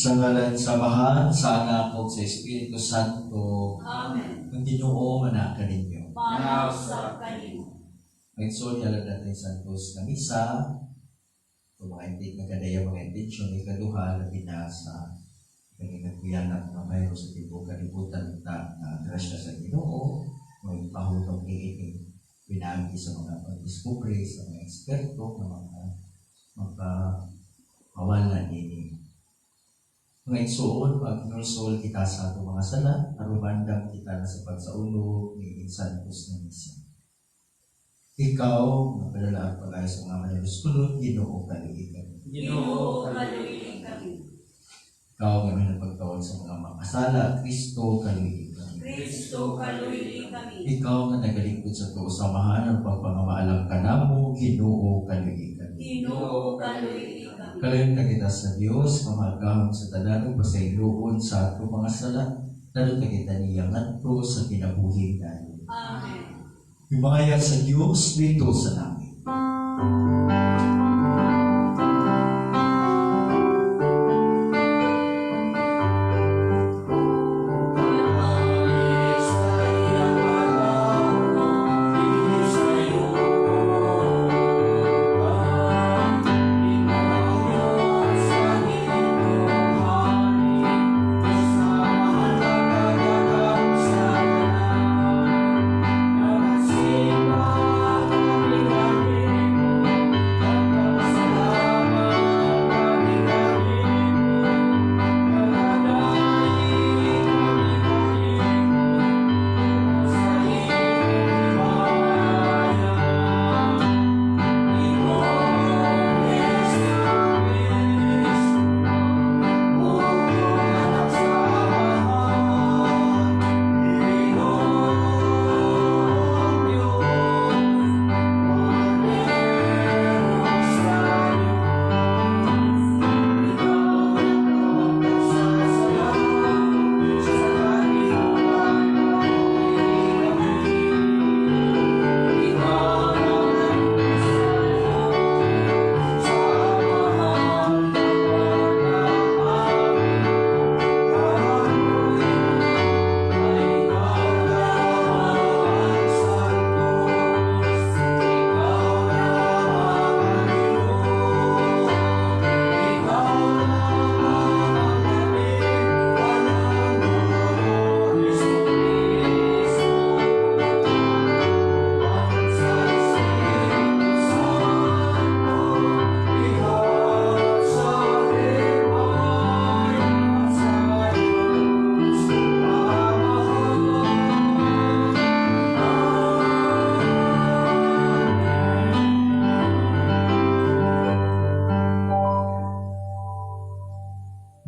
Sa ngalan sa Amahan, sa Anak ug sa Espiritu Santo. Amen. Ang Ginoo manaa kaninyo. Mausap kanimo. Mga alagad natin Santos nga Misa, ito mga hindi magandaya mga intensyon, ikaduha, labi na sa kanyang nagkuyanak nga mayroon sa tibuok kalibutan ta nga grasya sa Ginoo, may pahutong iiting pinagi sa mga pag-discovery, sa mga eksperto, nga mga makawala nini. Mga igsuon, maghinulsol kita sa atong mga sala, aron mandam kita na sa pagsaulog ni Santos nga Misa. Ikaw, nga ang pag-ayo sa mga manunuskulon, Ginoo, kaluoyi kami. Ginoo, kaluoyi kami. Ikaw nga may napagtawag sa mga makasala, Kristo, kaluoyi kami. Kristo, kaluoyi kami. Ikaw nga nagalingkod sa tuo samahan ang pagpangamaalam kanamo, Ginoo, kaluoyi kami. Ginoo, kaluoyi kami. Kalayon ta kita sa Dios, nga magahom sa tanan ug pasayloon sa atong mga sala, lalo ta kita niya ngadto sa kinabuhing dayon. Amen. Himaya sa Dios dito sa langit.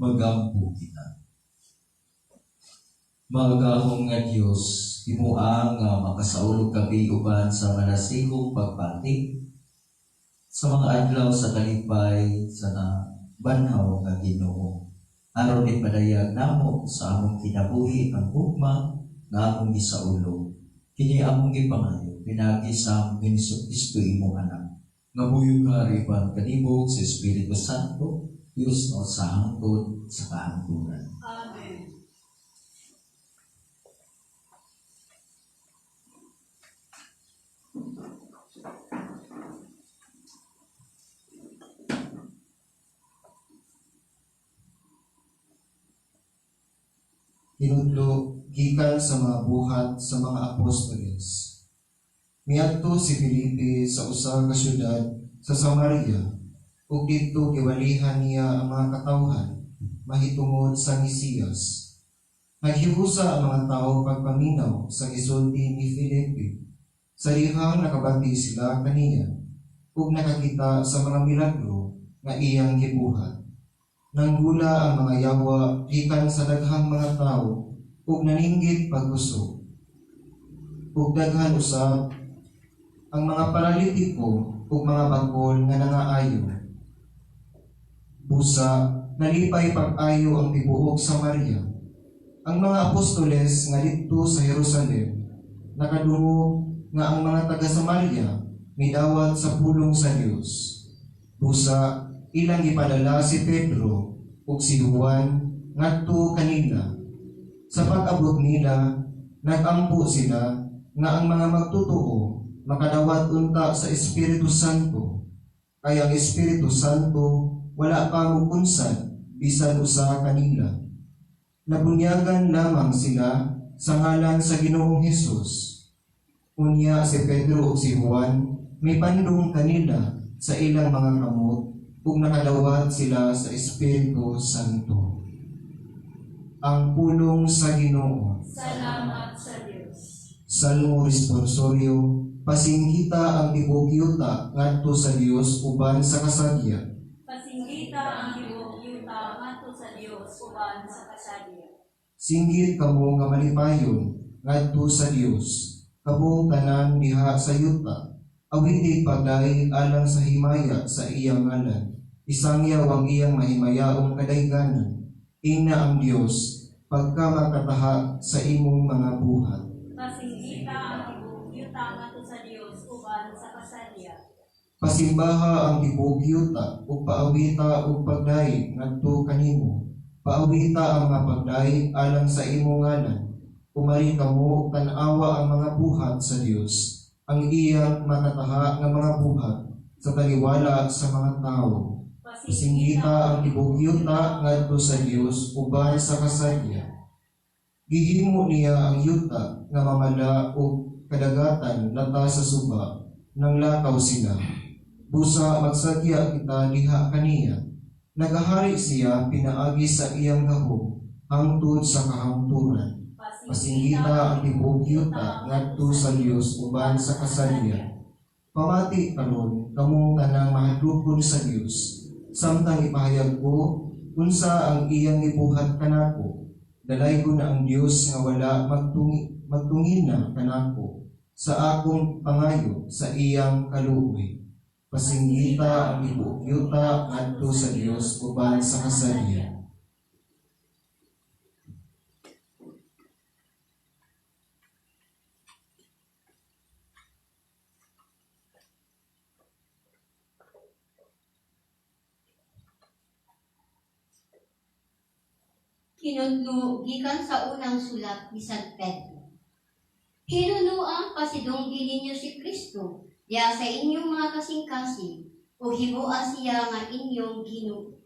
Magampo kita. Magahom nga Dios, himua nga makasaulog kami uban sa manasigong pagpati sa mga adlaw sa kalipay sa nabanhaw nga Ginoo. Aron ipadayag namo sa among kinabuhi ang gugma nga among gisaulog. Kini among gipangayo pinaagi sa among Kristo, imong Anak, nga buyog hari uban kanimo sa Espiritu Santo, Dios no sa hangtod sa kahangturan. Amen. Hinudlo gikan sa mga Buhat sa mga Apostoles. Miadto si Felipe sa usa ka syudad sa Samaria ug didto giwalihan niya ang mga katawhan mahitungod sa Mesiyas. Naghiusa ang mga tawo pagpaminaw sa gisulti ni Felipe sa dihang nakabati sila kaniya ug nakakita sa mga milagro nga iyang gibuhat. Nanggula ang mga yawa gikan sa daghang mga tawo ug naninggit pagkusog. Ug daghan usab ang mga paralitiko ug mga bakol nga nangaayo. Busa nalipay pag-ayo ang tibuok Samaria. Ang mga apostoles nga didto sa Jerusalem nakadungog nga ang mga taga Samaria midawat sa pulong sa Dios. Busa ilang gipadala si Pedro ug si Juan ngadto kanila. Sa pag-abot nila, nagampo sila nga ang mga magtotoo makadawat unta sa Espiritu Santo. Kay ang Espiritu Santo wala pa mukunsad bisan usa kanila. Nabunyagan lamang sila sa ngalan sa Ginoong Hesus. Unya si Pedro ug si Juan mipandong kanila sa ilang mga kamot ug nakadawat sila sa Espiritu Santo. Ang pulong sa Ginoo. Salamat sa Dios. Salmo responsorio, pasinggita ang tibuok yuta ngadto sa Dios uban sa kasagya. Pasinggita ang tibuok yuta ngadto sa Dios uban sa kasadya. Singgit kamo nga malipayon ngadto sa Dios, kamong tanan diha sa yuta. Awiti pagdayeg alang sa himaya sa iyang ngalan. Isangyaw ang iyang mahimayaong kadayganan. Ingna ang Dios pagka makataha sa imong mga buhat. Pasinggita ang tibuok yuta ngadto sa Dios uban sa kasadya. Pasimbaha ang tibuok yuta ug paawita og pagdayeg ngadto kanimo. Paawita ang mga pagdayeg alang sa imong ngalan. Umari kamo ug tan-awa ang mga buhat sa Dios, ang iyang makataha nga mga buhat sa taliwala sa mga tawo. Pasinggita ang tibuok yuta ngadto sa Dios uban sa kasadya. Gihimo niya ang yuta nga mamala ug kadagatan lata sa suba, nang lakaw sila. Busa magsadya kita diha kaniya. Nagahari siya pinaagi sa iyang gahom hangtod sa kahangturan. Pasinggita ang tibuok yuta ngadto sa Dios uban sa kasadya. Pamati karon kamong tanang mahadlokon sa Dios. Samtang ipahayag ko unsa ang iyang gibuhat kanako. Dalaygon na ang Dios nga wala magtungina kanako sa akong pangayo sa iyang kaluoy. Pasinggita ang tibuok yuta ngadto sa Dios uban sa kasadya. Kinudlo gikan sa unang sulat ni San Pedro. Hinunoa pasidunggi ninyo si Kristo diha sa inyong mga kasing-kasing ug himoa siya nga inyong Ginoo.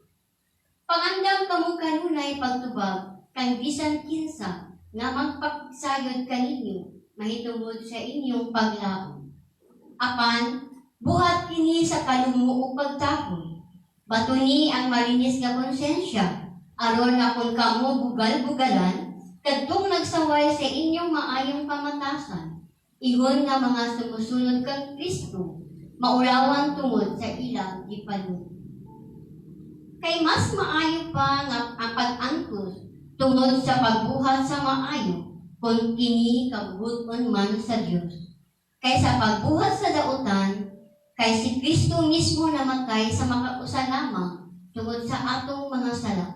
Pangandam kamo kanunay pagtubag kang bisan kinsa nga magpagsayod kaninyo mahitungod sa inyong paglaom. Apan buhat kini sa kalumo ug pagtapoy. Batuni ang malinis nga konsensya aron nga kung kamo bugal-bugalan kadtong nagsaway sa inyong maayong pamatasan, ingon nga mga sumusunod kang Kristo, maulawan tungod sa ilang gipanun. Kay mas maayo pa nga ang pag-angkos tungod sa pagbuhat sa maayo, kung kini kabuoton man sa Dios. Kay sa pagbuhat sa dautan, kay si Kristo mismo namatay sa makausa lamang tungod sa atong mga sala,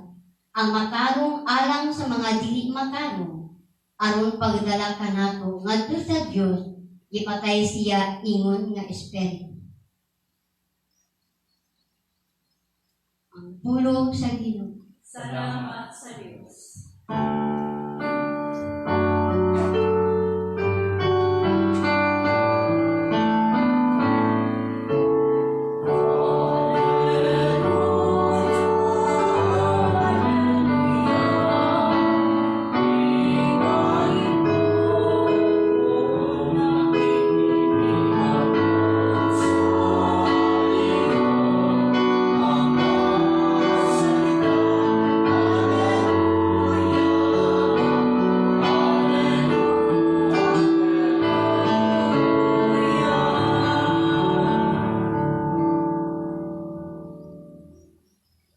ang matarong alang sa mga dili matarong, aron pagdala kanato ngadto sa Dios, gipatay siya ingon nga espiritu. Ang pulong sa Ginoo. Salamat sa Dios.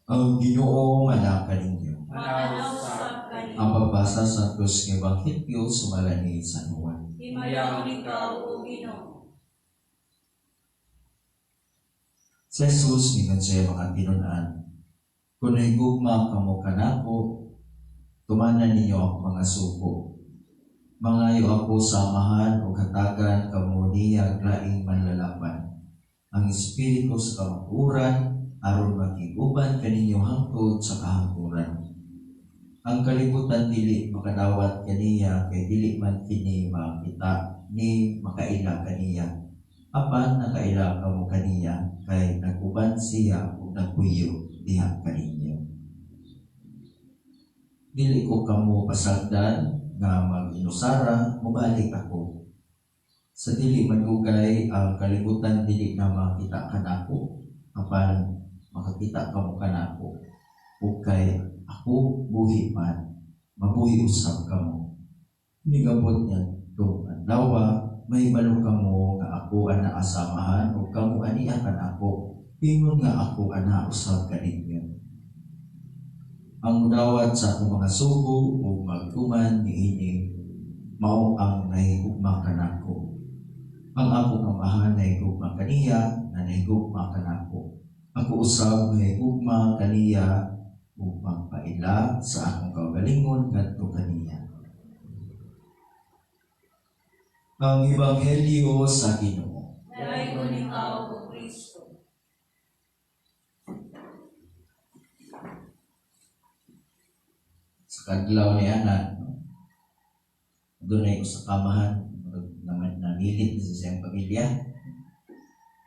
Ang Ginoo manaka ninyo. Manaw usab Ang kaninyo. pagbasa sa Santos nga Ebanghelyo sumala ni San Juan. Himayaon ikaw, O Ginoo. Si Jesus ningon sa mga tinunan, kung nahigugma kamo kanako, tumanan ninyo ang mga suko. Mangayo ako sa amahan o hatagan kamo niya laing manlalaban. Ang espiritu sa kamatuoran, aron makig-uban kaninyo hangtod sa kahangturan. Ang kalibutan dili makadawat kaniya kay dili man kini makita ni makaila kaniya. Apan nakaila kamo kaniya kay nag-uban siya ug nagpuyo diha kaninyo. Dili ko kamo pasagdan nga mag-inusara, mobalik ako. Sa dili madugay ang kalibutan dili na makita kanako, apan makakita kamo kanako. Ug kay ako buhi man, mabuhi usab kamo. Nigabot niya itong adlaw, mahibalo kamo nga ako anaa sa Amahan ug kamo aniya kanako, ingon nga ako anaa usab kaninyo. Ang mudawat sa akong mga sugo ug magtuman niini mao ang nahigugma kanako. Ang akong Amahan nahigugma kaniya nga nahigugma kanako. Ako usab nahigugma kaniya ug magpaila sa akong kaugalingon ngadto kaniya. Ang Ebanghelyo sa Ginoo. Daygon ikaw, O Kristo. Sa kadlaw ni ana, no? Dunay usa ka amahan naman namilit sa siyang pamilya.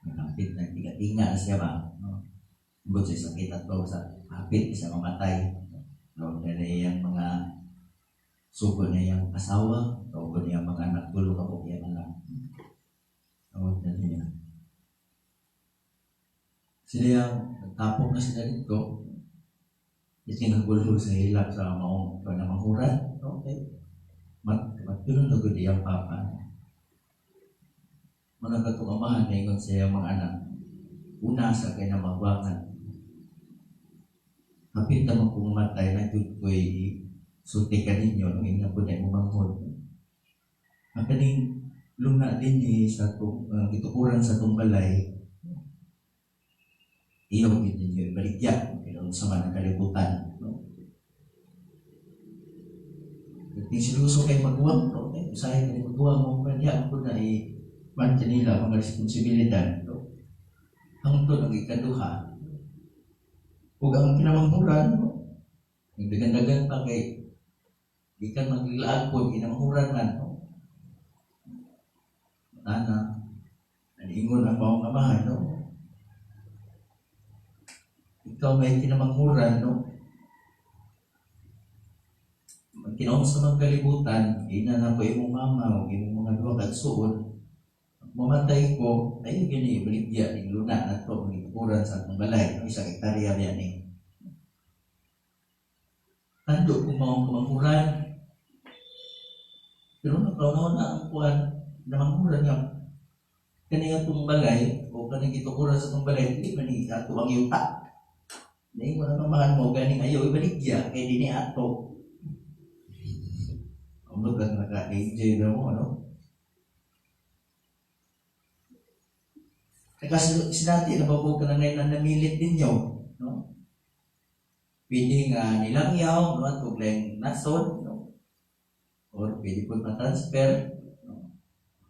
Nagapit nagtiga-tinga na siya ba, no? Tungod sa sakit at sa hapit siya mamatay. No, na iyang mga sugo na iyang asawa, tawag niya mga anak, tulo ka po iyang anak. Tawag na niya. Sila yung nagtapok na sila dito. Kasi nagulhol sa hilak sa maong panamahuran. Okay. Matulong na gud iyang papa. Mga katong amahan na ingon sa iyang mga anak. Una sa kay na magwangan. Hapit naman kung mamatay na jud ko'y sulti ka ninyo nung inga po na imong manghod. Ang kaning luna din ni sa itong gitukuran sa itong balay, iyaw gid ninyo ibaligya kay sa man ang kalibutan, no? Di seryoso kay maguwang, no? Eh, usahay kay maguwang mo kanya ako na i man kanila mga responsibilidad, no? Hangtod ang ikaduha ug ang kinamanghuran, no? Nagdagan-dagan pa kay gikan maglaag po kinamanghuran man, no? Ana, aniingon ang maong amahan, no? Ikaw may kinamanghuran, no? Kinaon sa mga kalibutan, ina na ko imong mama o imong mga duha ka igsuon. Mamatay ko, ayaw gini ibaligya ning luna na to, magitukuran sa atong balay, no? Isa hektarya biya ni. Tando kung maong kamanghuran. Pero nakaw na ang kuan, namanghuran nga, kani atong balay, o kani gitukuran sa atong balay, dili man ni ato ang yuta. Naingon ang amahan mo, ganing ayaw ibaligya, kay di ni ato. Amot lang naka-enjoy na mo, ano? Nakasinati, nababog ka na ngayon na namilit ninyo, no? Pwede nga nilangyaw, no? At kung lang nasod, no? Or pwede po ma-transfer, no?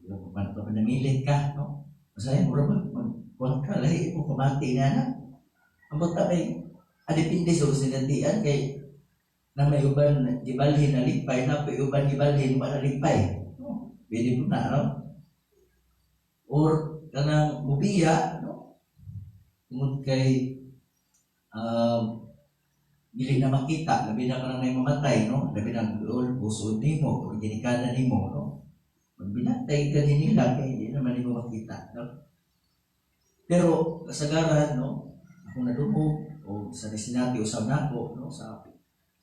Kung pa namilit ka, no? Masaya, mura ba? Magkuhan ka, lahi mo, kumati na na. Amot ta may adipindi sa sinatian kay na may uban gibalhin na lipay, na may uban gibalhin wa na lipay. No? Pwede po na, no? Or kanang mubiya, no? Tungod kay dili na makita, labi na kanang may mamatay, no? Labi na dool, pusod nimo, or ginikana nimo, no? Magbinatay ka din nila kay di naman nimo makita, no? Pero kasagaran, no? Ako nadungog o sa sinati usab nako, no? Sa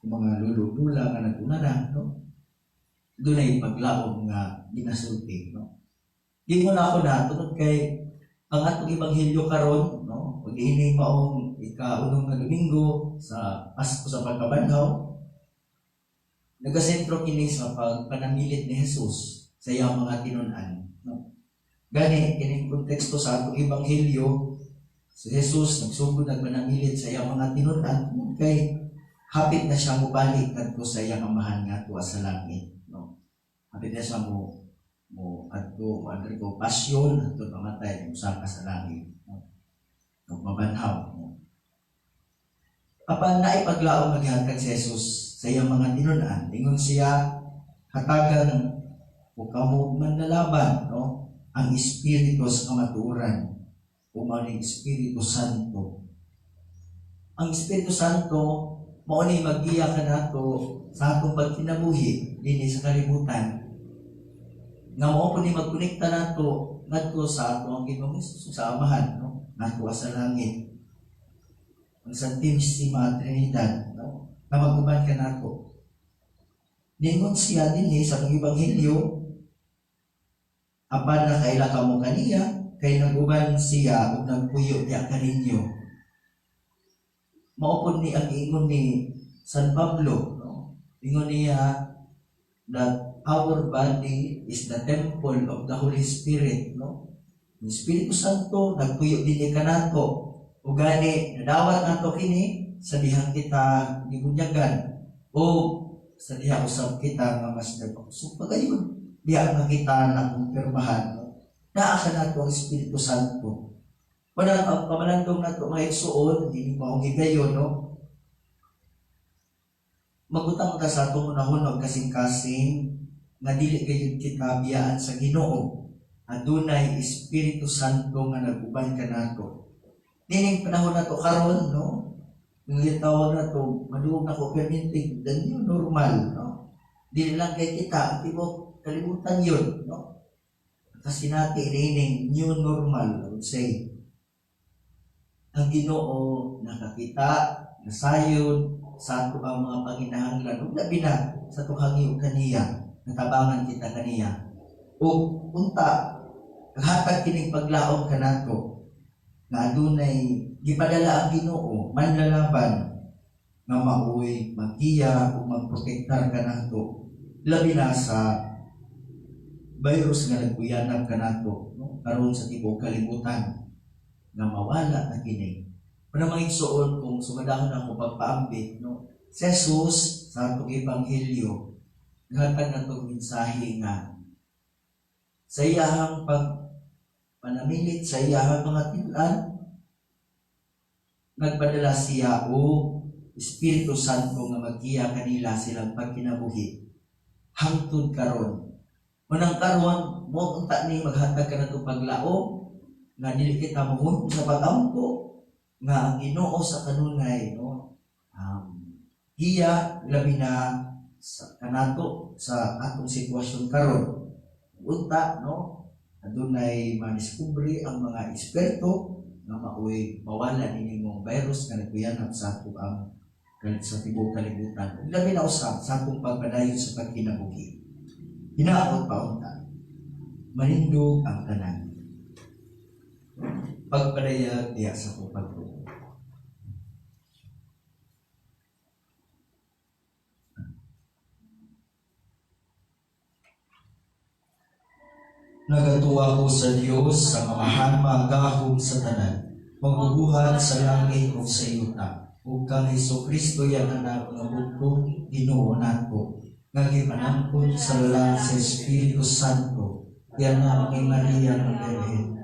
mga lulo-lula nga naguna na, no? Dunay paglaom nga ginasulti, no? Gingon ako na tungod kay ang atong ebanghelyo karon, no? Ug ini maong ikaunong nga Domingo sa Pasko sa Pagkabanhaw, nagasentro kini sa pagpanamilit ni Jesus sa iyang mga tinun-an, no? Gani kining konteksto sa atong ebanghelyo, si Jesus nagsugod nagpanamilit sa iyang mga tinun-an kay hapit na siya mobalik kadto sa iyang amahan nga sa langit, no? Hapit na siya mo adto mo undergo pasyon adto mamatay mo saka sa langit, no? Mabanhaw, no? Apan naipaglaom nga gihatag si Jesus sa iyang mga tinun-an. Ingon siya, hatagan ko kamo manlalaban, no? Ang Espiritu sa kamatuoran, o mao ning Espiritu Santo. Ang Espiritu Santo mao ni maggiya kanato sa atong pagkinabuhi dinhi sa kalibutan. Nga mao po ni magkonekta nato ngadto sa ato ang Ginoong Hesus sa Amahan, no? Nato sa langit. Ang Santissima Trinidad, no? Nga mag-uban kanato. Ningon siya dinhi sa atong ebanghelyo, apan nakaila kamo kaniya kay nag-uban siya ug nagpuyo diha kaninyo. Mao pod ni ang ingon ni San Pablo, no? Ingon niya that our body is the temple of the Holy Spirit, no? Ang Espiritu Santo nagpuyo dinhi kanato. Ug gani nadawat nato kini sa dihang kita gibunyagan o sa diha usab kita nga mas nagpakusog pagayon diha nga kita nakumpirmahan, no? Naa kanato ang Espiritu Santo. Wala ang pamalandong nato mga igsuon, hindi maong higayon, no? Magbutang ta sa atong unahon og kasing-kasing nga dili gayud kita biyaan sa Ginoo. Adunay Espiritu Santo nga nag-uban kanato. Nining panahon nato karon, no? Yung gitawag nato, maduog na ko perminting, the new normal, no? Dili lang kay kita, ang tibuok kalibutan yun, no? Kasi natin nining new normal, I would say. Ang Ginoo nakakita, nasayon sa ato ang mga panginahanglan, ug labi na sa atong hangyo kaniya, natabangan kita kaniya. Ug unta, hatag kining paglaom kanato nga adunay gipadala ang Ginoo manlalaban nga maoy maggiya ug magprotektar kanato, labi na sa virus nga nagkuyanap kanato, no, karon sa tibuok kalibutan, nga mawala na kini. Una mga igsuon, kung sumadahon ako pagpaambit, no, si Jesus sa atong ebanghelyo naghatag natong mensahe nga sa iyahang pag panamilit sa iyahang mga tinun-an, nagpadala siya o Espiritu Santo nga maggiya kanila silang pagkinabuhi hangtod karon. Unang karon mo unta ni maghatag kanato paglaom nga dili kita mohunong sa pag-ampo nga ang Ginoo sa kanunay, no, giya labi na sa kanato sa atong sitwasyon karon. Unta, no, adunay madiskubre ang mga eksperto nga maoy mawala ini mong virus nga nagkuyanap sa ato ang sa tibuok kalibutan. Ug labi na usab sa atong pagpadayon sa pagkinabuhi. Hinaot pa unta manindog ang tanan. Pagpadayag diha sa akong pagtuo. Nagatuo ko sa Dios sa Amahan magahom sa tanan, magbubuhat sa langit ug sa yuta, ug kang Hesukristo iyang anak nga bugtong Ginoo nato, nga gipanangkon sa lalang sa Espiritu Santo, gianak ni Maria nga Birhen,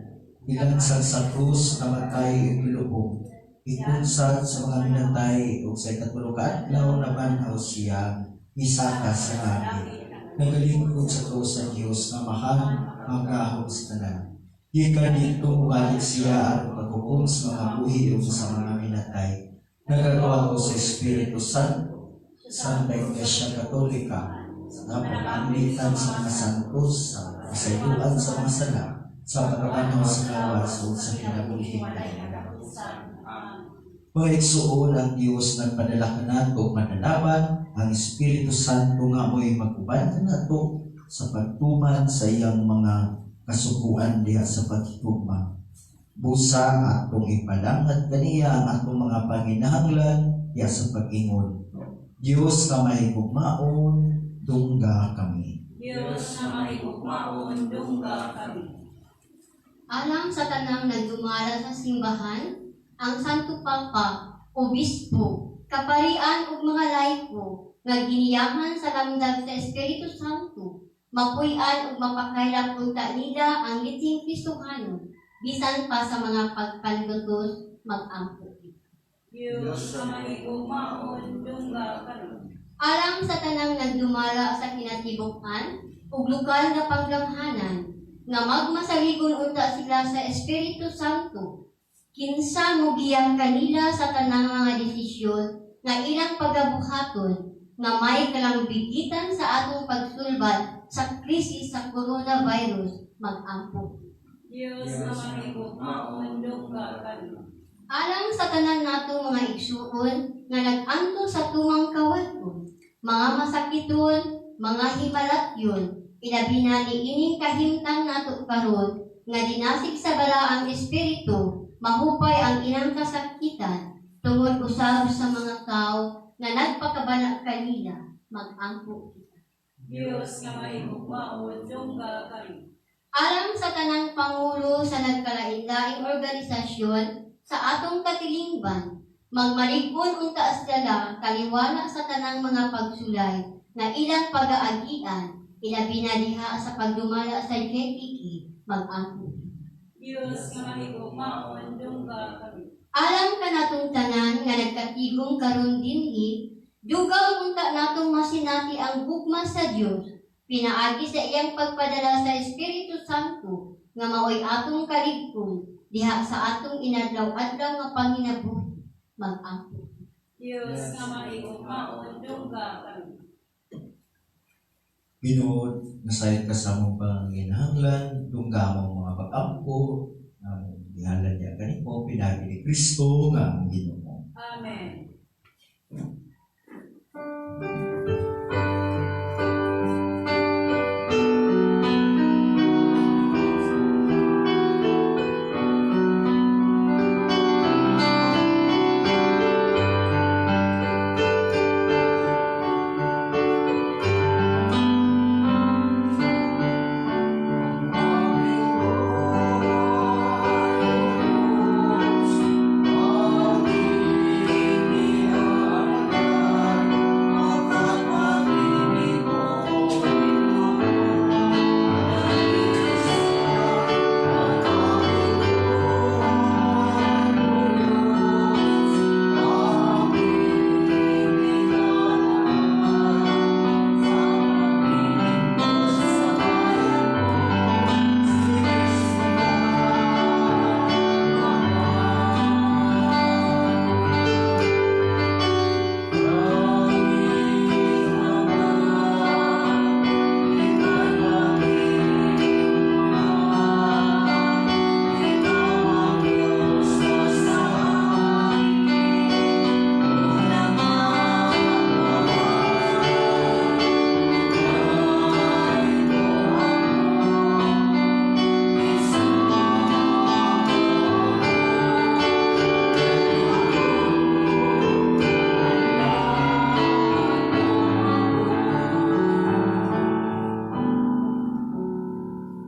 gilansad sa krus, namatay ug gilubong, ikunsad sa mga minatay, ug sa ikatulo ka adlaw nabanhaw siya, misaka sa langit, nagalingkod sa tuo sa Dios nga Amahan magahom sa tanan. Gikan didto mobalik siya aron paghukom sa mga buhi ug sa mga minatay. Nagatuo ko sa Espiritu Santo, sa Iglesia Katolika, sa pagpanglitan sa mga santos, sa kasayuan sa mga sala, sa pagkabanhaw sa lawas ug sa kinabuhi. Mga igsuon, ang Dios nagpadala kanato manlalaban, ang Espiritu Santo nga mo'y mag-uban kanato sa pagtuman sa iyang mga kasuguan diha sa paghigugma. Busa atong ipalangat kaniya ang atong mga panginahanglan diha sa pag-ingon. Dios nga mahigugmaon, dungga kami. Dios nga mahigugmaon, dungga kami. Alang sa tanang nagdumala sa simbahan, ang Santo Papa, Obispo, kaparian ug mga laiko nga giniyahan sa lamdag sa Espiritu Santo, mapuy-an ug mapakaylap unta nila ang litsing Kristohanon, bisan pa sa mga pagpanlutos, mag-ampo. Dios nga mahigugmaon, dungga kami. Alang sa tanang nagdumala sa kinatibuk-an ug lokal nga panggamhanan nga magmasaligon unta sila sa Espiritu Santo kinsa mogiya kanila sa tanang mga desisyon nga ilang pagabuhaton nga may kalambigitan sa atong pagsulbad sa krisis sa coronavirus, mag-ampo. Dios nga mahigugmaon, dungga kami. Alang sa tanan natong mga igsuon nga nag-anto sa tumang kawaton, mga masakiton, mga himalatyon, ilabi na niining kahimtang nato karon nga dinasig sa balaang espiritu, mahupay ang ilang kasakitan tungod usab sa mga tao nga nagpakabala kanila, mag-ampo kita. Dios nga mahigugmaon, dungga kami. Alang sa tanang pangulo sa nagkalain-laing organisasyon sa atong katilingban, magmalig-on unta sila kaliwala sa tanang mga pagsulay nga ilang pagaagian, ilabi na diha sa pagdumala sa JTK, mag-ampo. Dios nga mahigugmaon, dungga kami. Alang kanatong tanan nga nagkatigom karon dinhi, dugang unta natong masinati ang gugma sa Dios pinaagi sa iyang pagpadala sa Espiritu Santo nga maoy atong kalig-on diha sa atong inadlaw-adlaw nga panginabuhi, mag-ampo. Dios nga mahigugmaon, dungga kami. Ginoo, nasayod ka sa among panginahanglan, dungga among mga pag-ampo, among gihalad niya kanimo pinaagi ni Kristo nga among Ginoo. Amen.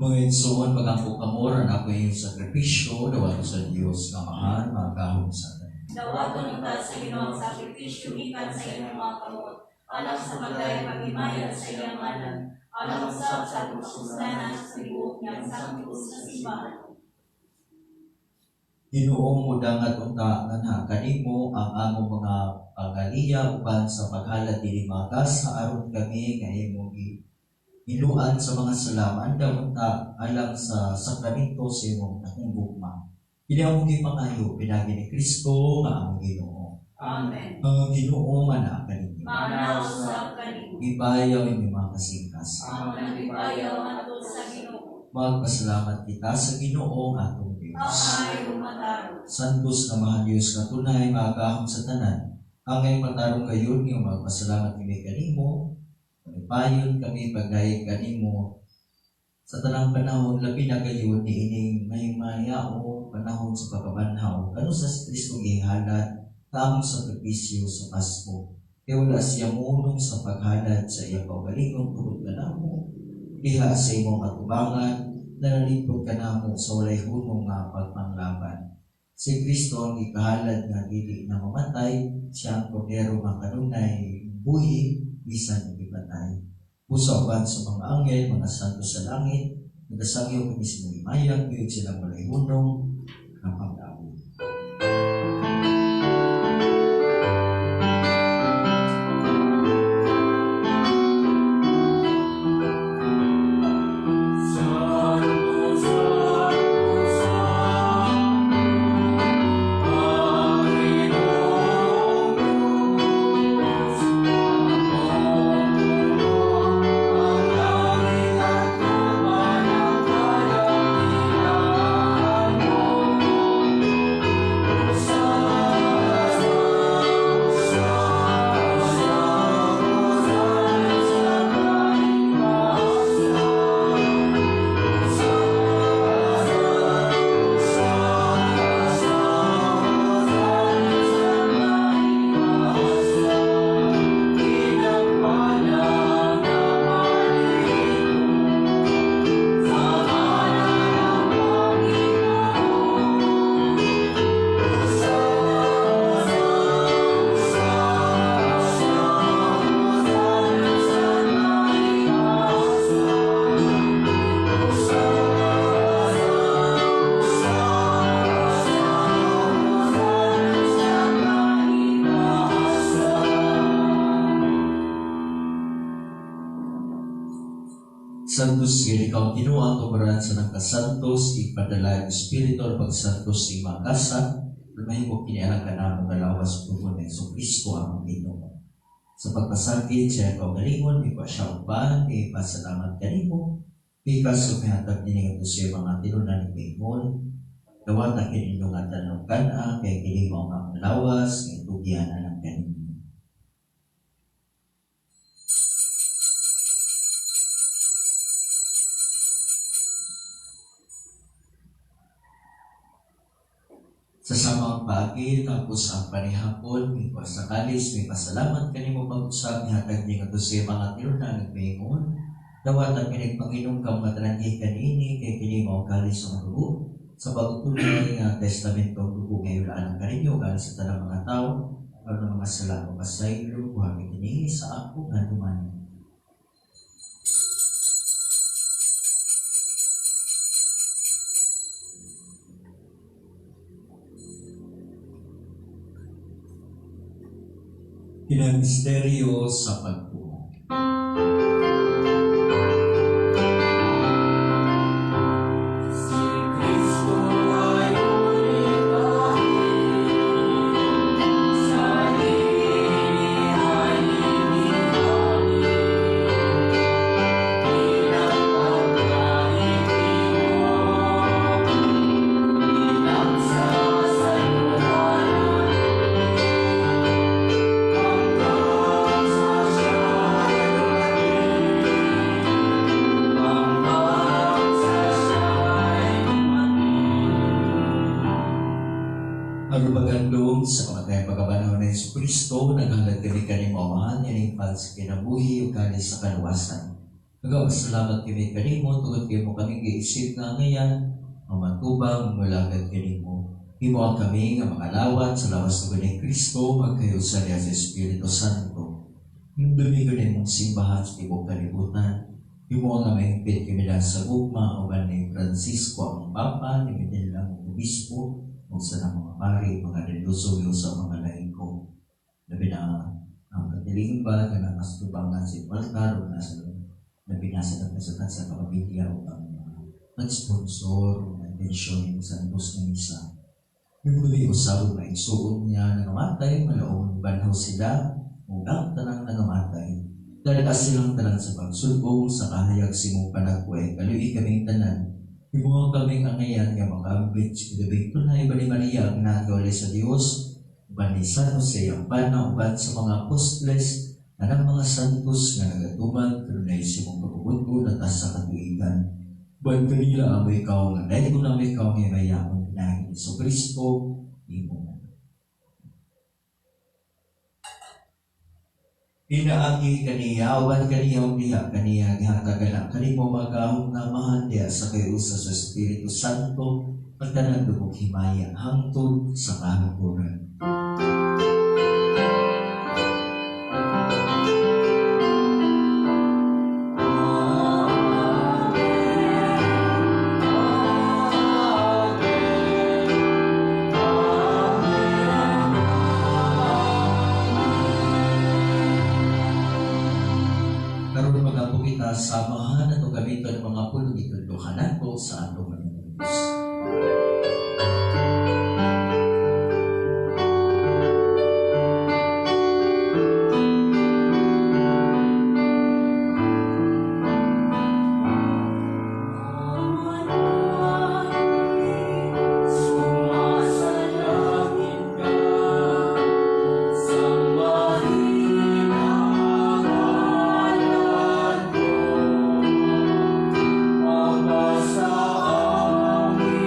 Mga igsoon, mag-ampo kamo aron ako inyong sakripisyo, dawato sa Dios nga Amahan, magahom sa tanan. Dawaton unta sa Ginoo ang sakripisyo gikan sa imong mga kamot, alang sa pagdayeg paghimaya sa iyang ngalan, alang usab sa atong kapuslanan sa tibuok niyang santos na simbahan. Ginoo, mudangat unta nganha kanimo ang among mga pangaliya uban sa paghalad diri mga gasa aron kami nga imong gihiluan sa mga sala maandam unta alang sa sakramento sa imong dakong gugma. Kini among gipangayo pinaagi ni Kristo nga among Ginoo. Amen. Ang Ginoo manaa kaninyo. Maanaa usab kanimo. Ibayaw inyong mga kasingkasin. Among nagibayaw ngadto sa Ginoo. Magpasalamat kita sa Ginoo ang atong Dios. Ang maayo ug matarong. Santos nga mahal Diyos nga tunay maagahom sa tanan. Angay matarong gayon nga magpasalamat kami kanimo, malipayon kami pagdayeg kanimo sa tanang panahon, labi na gayon niining mahimayao panahon sa pagkabanhaw kanu sa si Kristo gihalad tamong sakripisyo sa Pasko. Kay wala siya mounong sa paghalad sa iyang kaugalingon tungod kanamo diha sa imong atubangan, nanalipod kanamo sa walay hunong nga pagpanglaban. Si Kristo ang gikahalad nga dili na mamatay, siya ang kordero nga kanunay buhi bisan og gipatay. Busa uban sa mga anghel, mga santo sa langit, nagasangyaw kami sa imong himaya, kuyog silang walay hunong nga pag-awit. Santos nga ikaw Ginoo ang tuburan sa nagkasantos, ipadala ang Espiritu al pagsantos sa imong kasa, mahimo kini alang kanamo nga lawas ug dugo ni Kristo ang Ginoo. Sa pagpasakit sa iyang kaugalingon, ikaw siya uban, ipasalamat kanimo, pikas sumihatag nini ngadto sa iyang mga tinunan ni Paimon, dawata kini ninyo nga tanan kan-a, kay kini mao ang lawas, nga itugyan alang kaninyo. Sa samang paagi, tapos ang panihapon, may sa kalis, may pasalamat kanimo pag-usab, nihatag ni ngadto sa iyang mga tinunan nagpaingon. Dawata kini Panginoong kang matalanghi kanini, kay kini mao ang kalis sa dugo. Sa pagtuloy nga testamento ang dugo ngayon alang kaninyo, galing sa tanang mga tao, aron mga sala o kasaylo, buhagi kini sa ako nga duman. Kinamisteryo sa pagbuo. Si Kristo ay ulit sa ay inihani, bilang pagkain mo, bilang sasayuhan, hanggang sa siya'y dumating, hanggang sa siya'y dumating. Agubagandong sa kamatayang pagkabanaw ni Hesus Kristo, naghalad kami kanimo Amahan, ining pan sa kinabuhi ug kalis sa kaluwasan. Nagapasalamat kami kanimo tungod kay mo kami giisip nga ngayan, ang matubang mulagad kanimo. Himo ang kami nga makalawat sa lawas ng ni Kristo, magkayusa niya sa Espiritu Santo. Hinumdumi ko na imong simbahan sa tibuok kalibutan. Himo ang mahigpit kami dahil sa gugma uban ni Francisco ang Papa, ni Miguel ang Obispo, ug sa mga pari, mga religyoso sa mga laiko. Labi na ang katilimba, kanang kastubangan sa altar, ug nasa labi na sa nagkasatan sa kapamilya ug ang mga nag-sponsor ug intensyon ng Santos nga Misa. Hinumdumi usab ug maigsuon niya nangamatay, malaong banhaw sila, ug ang tanang nangamatay. Dahil silang tanan sa pagsulbong sa kahayag simong panagway, kaluoy kaming tanan. Himuha kaming angayan nga makambit sa kidabing tunay ba ni Maria ang nagawali sa Dios, uban ni San Jose ang pana, uban sa mga apostoles, tanang mga santos nga nagatuman kanunay sa imong pagubot na sa katuigan. Uban kanila ang ikaw nga dahil na ikaw nga mayaon na Hesus Kristo imong Pinaagi kaniya, uban kaniya ug diha kaniya gihatagan ang kanimo magahom nga Amahan diha sa kayusa sa Espiritu Santo ang tanan dugog himaya hangtod sa kahangturan. Karon mag-ampo kita sa Amahan atong gamiton ang mga pulong gitudlohan nato sa atong Panginoon Dios. Sumasalangit ka, sambahin ang ngalan mo, mapasa amin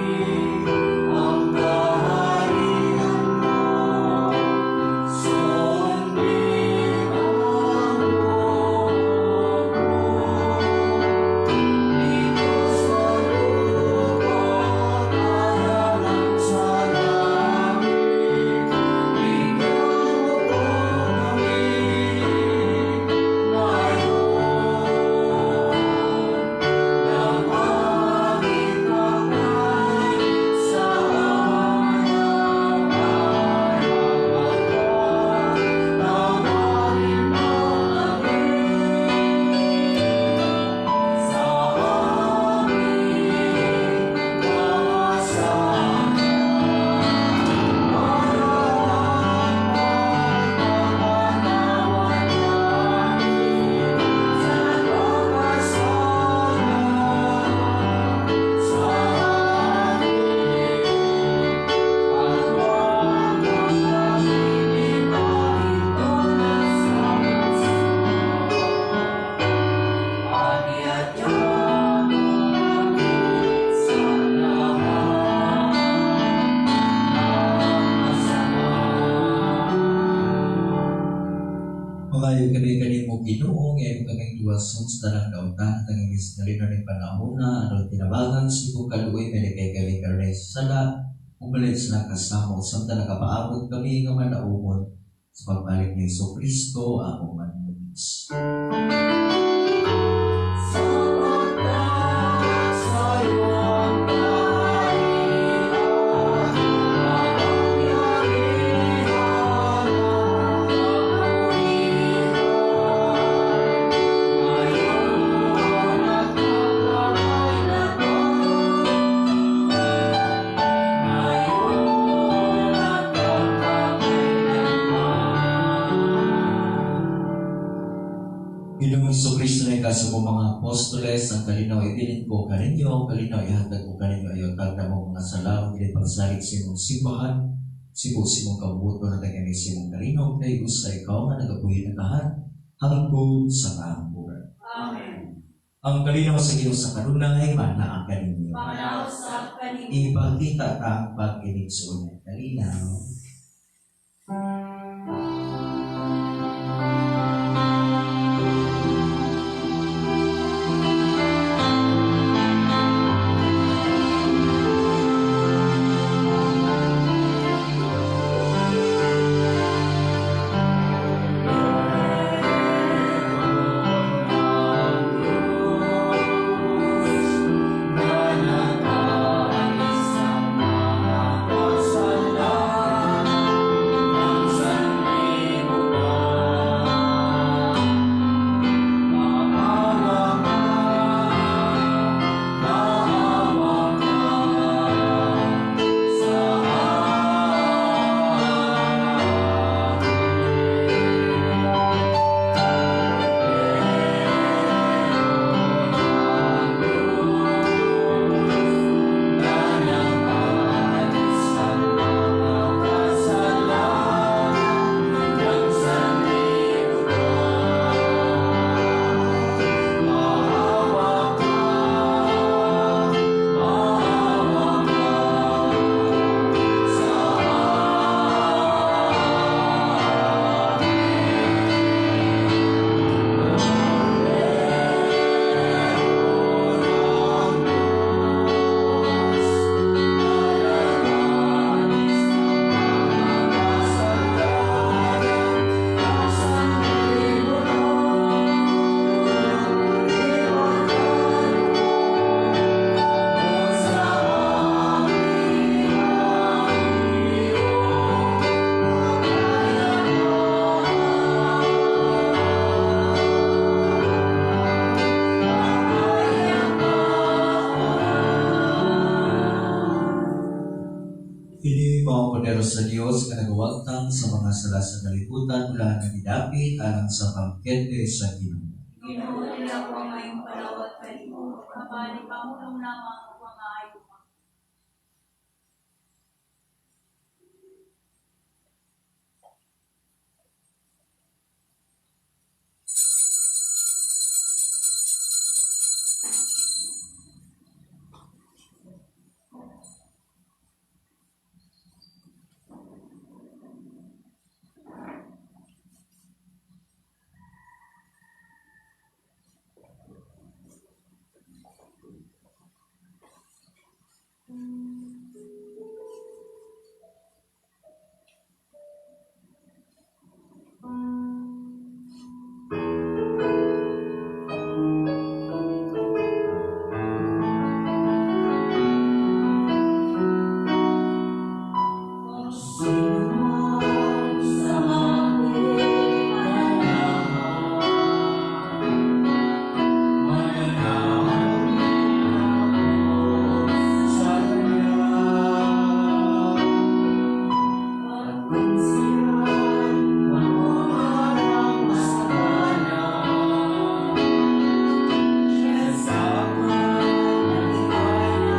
Mangayo kami kanimo, Ginoo, nga imo kaming luwason sa tanang dautan, tanging gisnalino ning panahona, ano tinabangan sa imong kaluoy, malikay kami karunay sa sala, umalit sa nakasamo, samtang nakapaabot kami nga manaumon sa pagbalik ni Hesus Kristo, among Manunubos. Sapagkat sa iyong kaharian, makapangyarihan at kapurihan, ngayon at magpakailanman, ngayon at magpakailanman. Ginoong Kristo na sa mga apostoles, ang kalinaw ibilin ko kaninyo, ang kalinaw ihatag ko kaninyo, ayaw tagna mo mga sala, dili pagsalig sa imong simbahan, sibo sa imong kabuto na tagani sa imong kalinog, kay usa ikaw nga nagabuhi nagahari, hangtod sa kahamburan. Amen. Ang kalinaw sa Ginoo sa kanunay, manaa kaninyo. Manaa usab kanimo. Ipakita ta ang pag-inigsoon ng kalinaw. Na nag-aalis ng mga kasalanan ng sanlibutan. Maawa ka, maawa ka sa amin. Na nag-aalis ng mga kasalanan ng sanlibutan. Maawa ka, maawa ka sa amin. Na nag-aalis ng mga kasalanan ng sanlibutan. Ipagkaloob mo sa amin ang iyong kapayapaan. Kini mao ang kordero sa Dios nga nagawagtang sa mga sala sa kalibutan mula nga gidapit alang sa bangkete sa Ginoo. Ginoo, dili ako angay mopalawat kanimo, apan ipamulong lamang ug ang maayo ka. Kung sino man sa aking mananahan, mananahan ako sa Kanya. At kung siya'y mangungarang sa Kanya, siya sa akin ay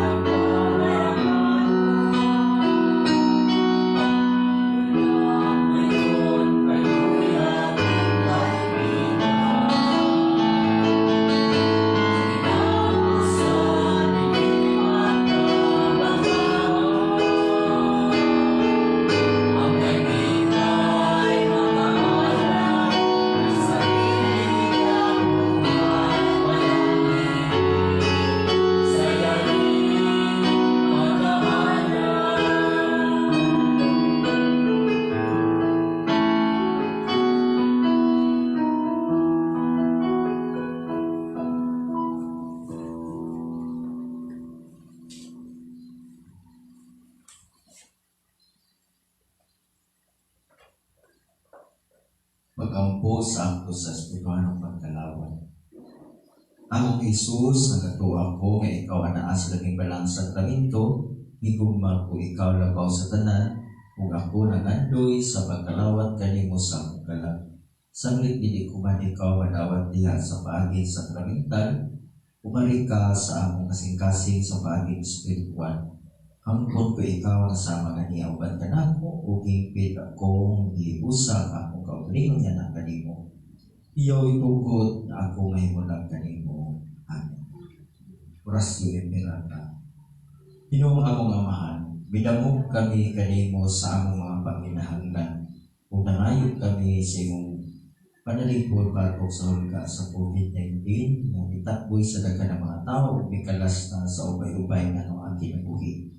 nagpapayapa. Pag-ampo sa akto sa espirituhanong pagkalawat. Akong Jesus, nagatuo ako nga ikaw anaa sa Labing Balaang Sakramento, gigugma ko ikaw labaw sa tanan, ug ako nangandoy sa pagkalawat kanimo sa akong kalag. Sanglit dili ko man ikaw madawat diha sa paagi sakramental, umari ka sa among kasing-kasing sa paagi espiritual. Hangkon ko ikaw nga sama ganiha uban kanako ug hingpit akong giusa akong kaugalingon nga kanimo. Iyaw itugot na ako mahimulag kanimo. Amen. Oratio Imperata. Ginoong among Amahan, midangog kami kanimo sa among mga panginahanglan ug nangayo kami sa imong panalipod batok sa hulga sa COVID-19 nga mitakboy sa daghan ng mga tao ug mikalas na sa ubay-ubay nga ang kinabuhi.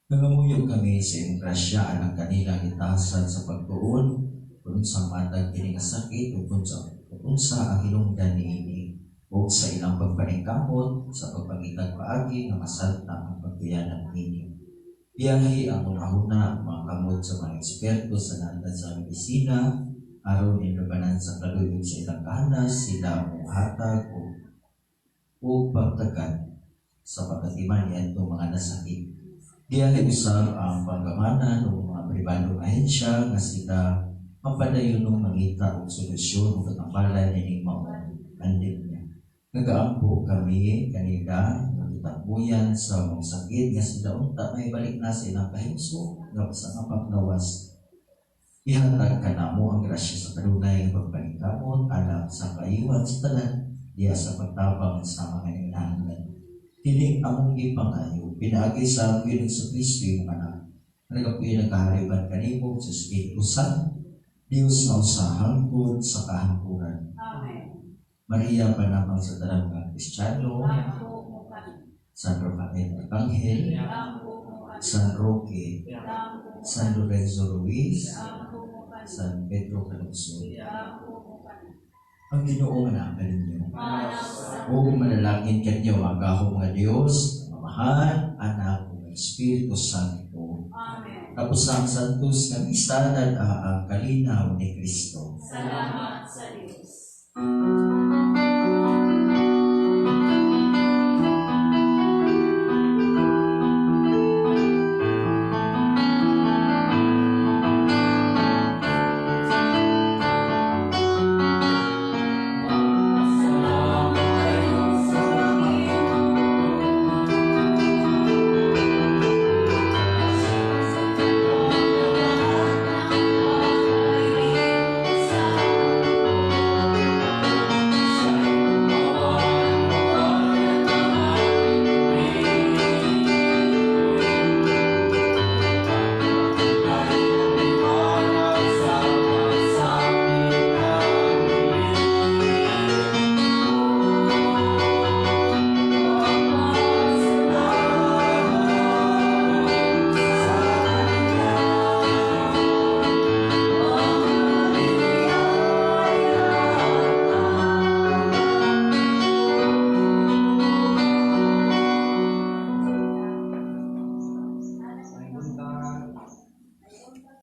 Nangamuyo kami sa imong grasya alang kanila gitasan sa pagtuon kung unsang matag kini nga sakit ug kung unsa ang hinungdan niini ug sa ilang pagpaningkamot sa pagpangitag paagi nga masanta ang pagtuyanan niini. Biyahe ang hunahuna, mga kamot sa mga eksperto sa nantad sa medisina aron inlabanan sa kaluyod sa ilang kahanas sila mohatag og pagtagad sa pagkatiman niadtong mga nasakit. Biyahe usab ang panggamanan o mga pribadong ahensya nga sila mapadayonong mangita og solusyon o katambalan nining maong pandemya. Nagaampo kami kanila nga gitakbuyan sa mga sakit nga sila unta may balik na sa ilang kahimsog nga sa nga paglawas. Ihatag kanamo ang grasya sa kanunay nga pagpaningkamot alang sa kaayuhan sa tanan diha sa pagtabang sa mga nanginahanglan. Kini among gipangayo pinaagi sa among Ginoong Kristo, imong Anak, nga nagapuyo, nagahari uban kanimo sa Espiritu Santo, Dios nga usa hangtod sa kahangturan. Amen. Maria, panabang sa tanang mga Kristiyano. Ampo mo kami. San Rafael Arcangel, Ampo mo kami. San Roque, Ampo mo San Lorenzo Ruiz, Ampo mo kami. San Pedro Calungsod. Ampo mo kami. Ang Ginoo nga ninyo. Manang Ug manalangin kanyo ang gahom nga Dios, ang Amahan, Anak, ug Espiritu Santo. Amen. Tapos ang Santos nga misa, ang kalinaw ni Kristo. Salamat sa Diyos.